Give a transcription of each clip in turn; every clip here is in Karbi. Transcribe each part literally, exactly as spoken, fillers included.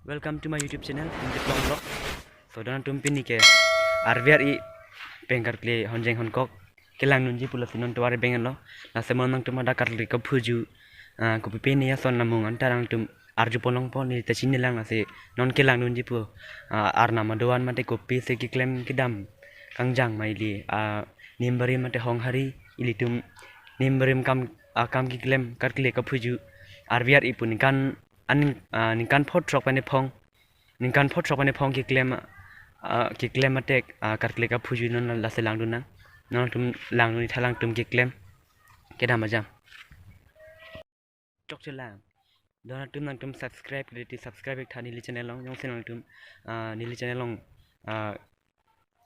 Welcome to my YouTube channel, Injit Long Vlog. So, don atum pini ke R V R E pen karkli honjeng honkok kelang nunji pulo si non tovar beng lo. Lasi mo nangtum hadak karkli kaphuju, ah, kopi pini ason lamung anta nangtum arju ponlongpo, neli ta chinilang, lasi non kelang nunji pu, ah, arnam adovan mate kopi si keklem kedam kangjang ma ili, ah, nim barim mate honghari ilitum nim barim kam, ah, kam keklem karkli kaphuju R V R E pu ningkan an, ah, ningkan pho throk pen phongo, ningkan pho throk pen phongo keklem, ah, keklem atek, ah, karkli kaphuju non lasi langdun nang. Nangtum langdun, itha langtum keklem kedam ajam. Chokchelang. Don atum nangtum subscribe, kali ti subscribe ik tha neli channel along, jongsi nangtum, ah, neli channel along, ah,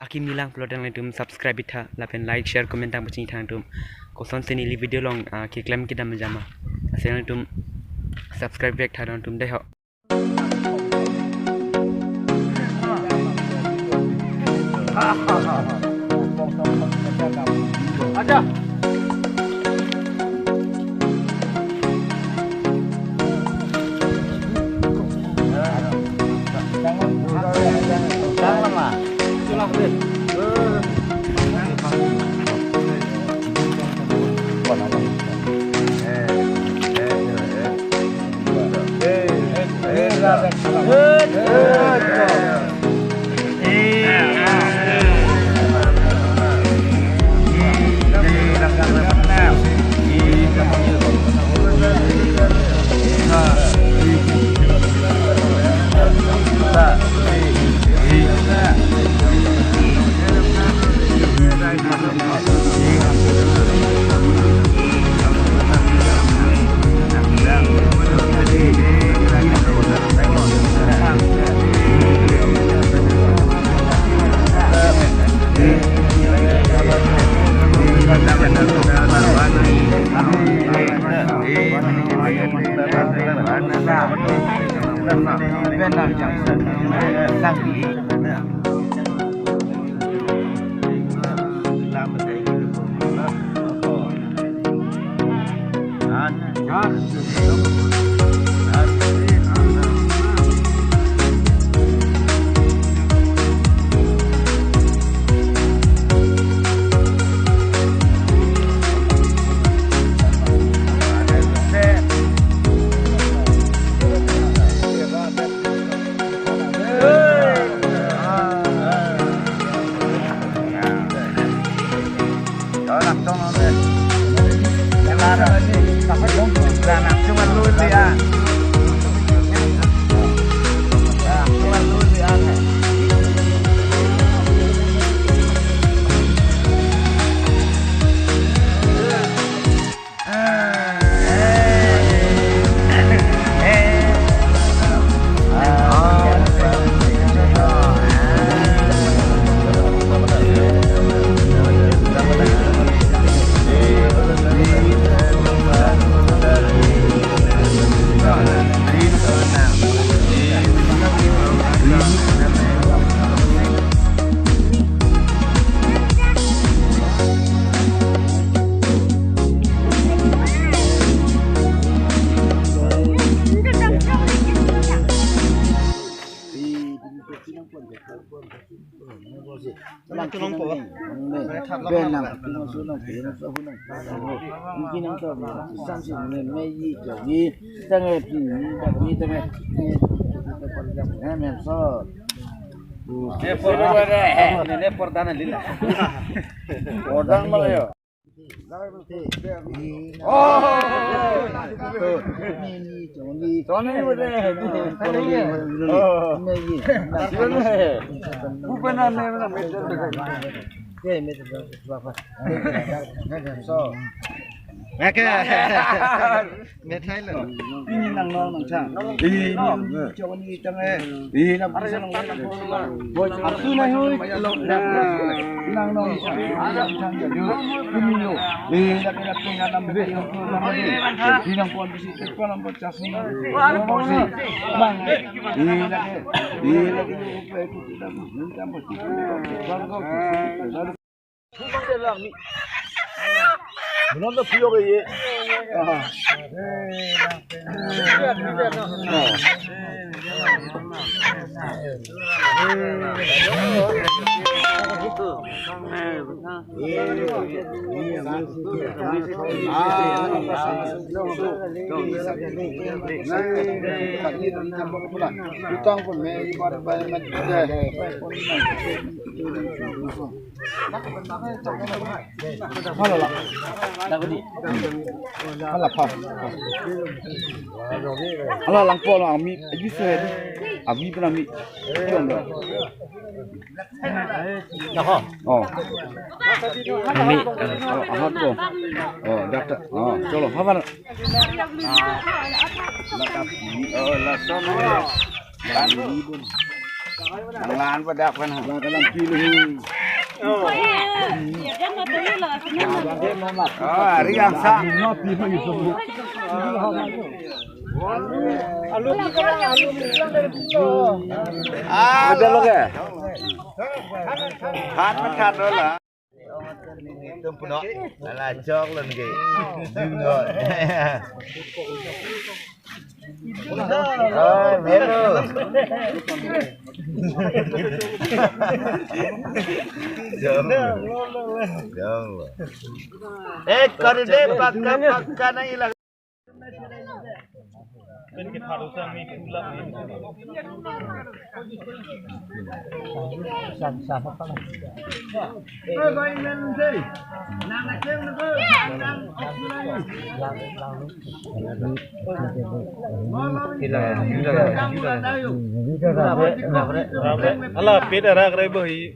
akimi lang pulote nangtum subscribe ik tha, lapen like, share, comment tang pachini tha nangtum. Kosonsi neli video along, ah, keklem kedam ajam ma, lasi nangtum subscribe ik tha, don atum dei ho. Aja. Eh, porda na lila. Porda na lila. Methai lo. Pini nang nong nang chang. Pini chong ni tang eh. Pini nang bisa nang nang. Boy, aku na hui. Nang nong chang. Nang chang jadi. Pini lo. Pini nak kena tengah enam belas. Pini nang pon bisi, pon nang pon chas ni. Bang. Pini nak. Pini nak. Belum dah puyok ye. Ah. Hala, pa. Hala, langpo lo, ami, ayu se, ami pun ami. Oh. Ami, oh, ahat ko. Oh, doctor. Oh, chalo, hava. Oh, lason. Nang lan pada kan. Lang kalang pilu. Oh, ari angsa. Ah, ada lo ke? Hat mat hat lo la. Tum puno. Ala chok lon ke. Dum lo. Oh, melo. Jong. Jong. Eh, kar de pakka, pakka nahi lag. Ala pit arak re bohi.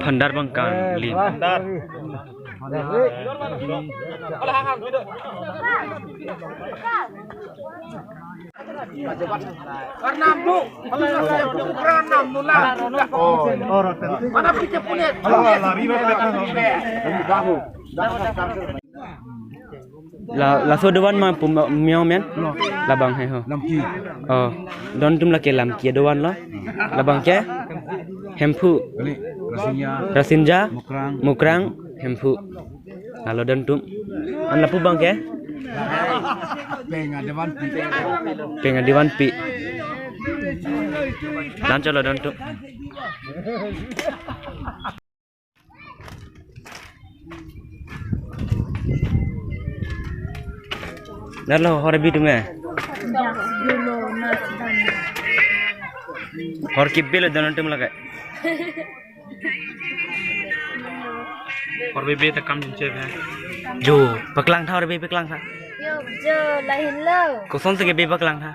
Phandar bangkan li. Phandar. Karnam bu, karnam nula. Mana pikir punya? La, laso dovan ma pu miao men? Labang he ho. Lamki. Oh, don tum lake Lamki dovan lo. Labang ke? Hemphu. Kali, Rasinja. Rasinja. Mukrang. Mukrang. Hemphu. Lalo don tum. An lapu bang ke? Penga devan pi. Penga devan pi. Lan chalo don tum. Lalo hor bi tum eh. Hor kip bi lo don tum lake. Hor bi bi ta kam jin che ba. Jo, paklang tha hor bi paklang tha. Yo, jo, lahin lo. Koson se ke bi paklang tha.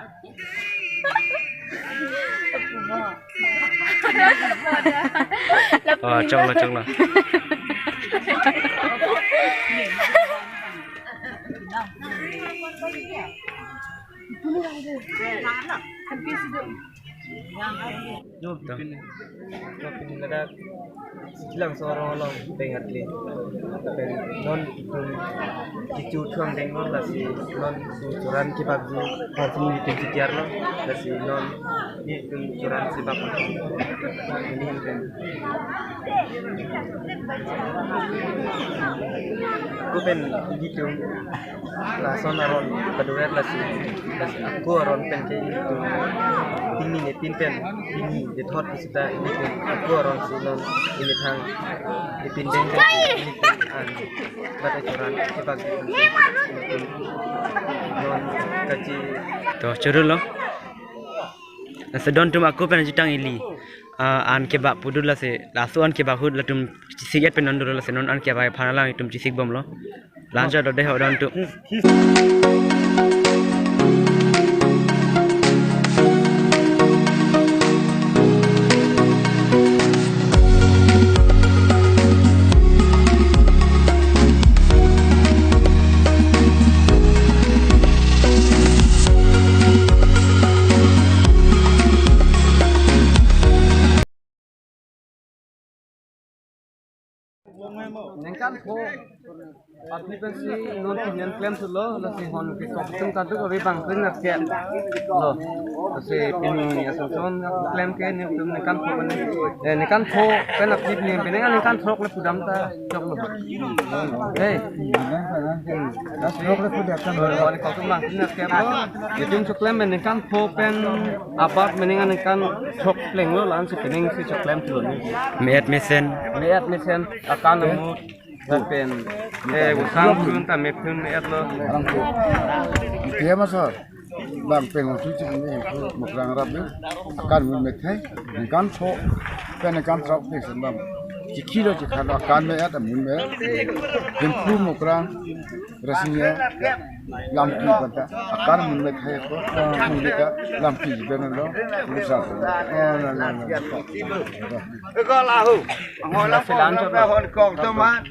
Oh, choklo, choklo. Yo, pin, yo, pin ladak Siklang soro along pengat le. Pen non itum kichu thuang deng non lasi non su churan kebakji parfum itum kitiar lo lasi non itum churan si bak. Ini itum. Ko pen itum lason aron paduet lasi, lasi ako aron pen ke itum pini ne pin pen pini de thot sita itum ako aron si non ini thang ipin deng pen itum an bata churan kebak itum non kachi. To churu lo. Lasi don tum ako pen chetang ili. Ah, an kebak pudut lasi, laso an kebak ahut latum chesik et pen non dolo lasi non an kebak aphan alang itum chesik bomlo. Lancha do dei ho don tum. Nengkan ko. Aphi pensi non pinian klemthulo, lasi hon ke kok tum kaduk ave bang kring nat ke. Lo, lasi pini asonson klem ke nitum ningkan pho pen, eh, ningkan pho pen aphi pini penang ningkan throk le pudam ta choklo. Hei. Throk le pudam ta. Hon kok tum bang kring nat ke lo. Itum choklem ningkan pho pen abat menang ningkan throk plenglo, la-ansi penang si choklemthulo ni. Me-et mesen. Me-et mesen akan amut. Lapen, eh, usang pun ta me pun me-etlo. Arang ko. Tia masar. Bang peng tu cik ni ko mukrang rap ni. Akan mun methai. Ningkan pho. Pen ningkan throk ni sembang. Chikilo chikhan akan me-et, amun me-et. Hemphu mukrang. Rasinya. Lamki banta. Akan mun methai ko. Mun ka lamki ben lo. Usang. Eh, na, na, na. Ko lahu. Ngola silan hon kok tum ma.